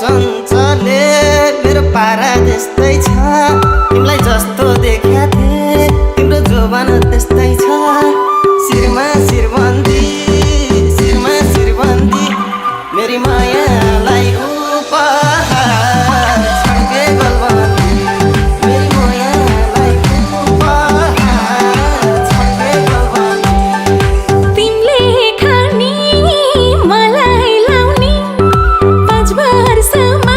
चञ्चले मेरो पारा त्यस्तै छ तिमीलाई जस्तो देखा थिए तिम्रो जोबान त्यस्तै छ शिरमा शिरबन्दी मेरी मायालाई उपहार छड्के गलबन्दी मेरी मायालाई उपहार छड्के गलबन्दी तिमीले खानी मलाई लाउने 5 वर्षमा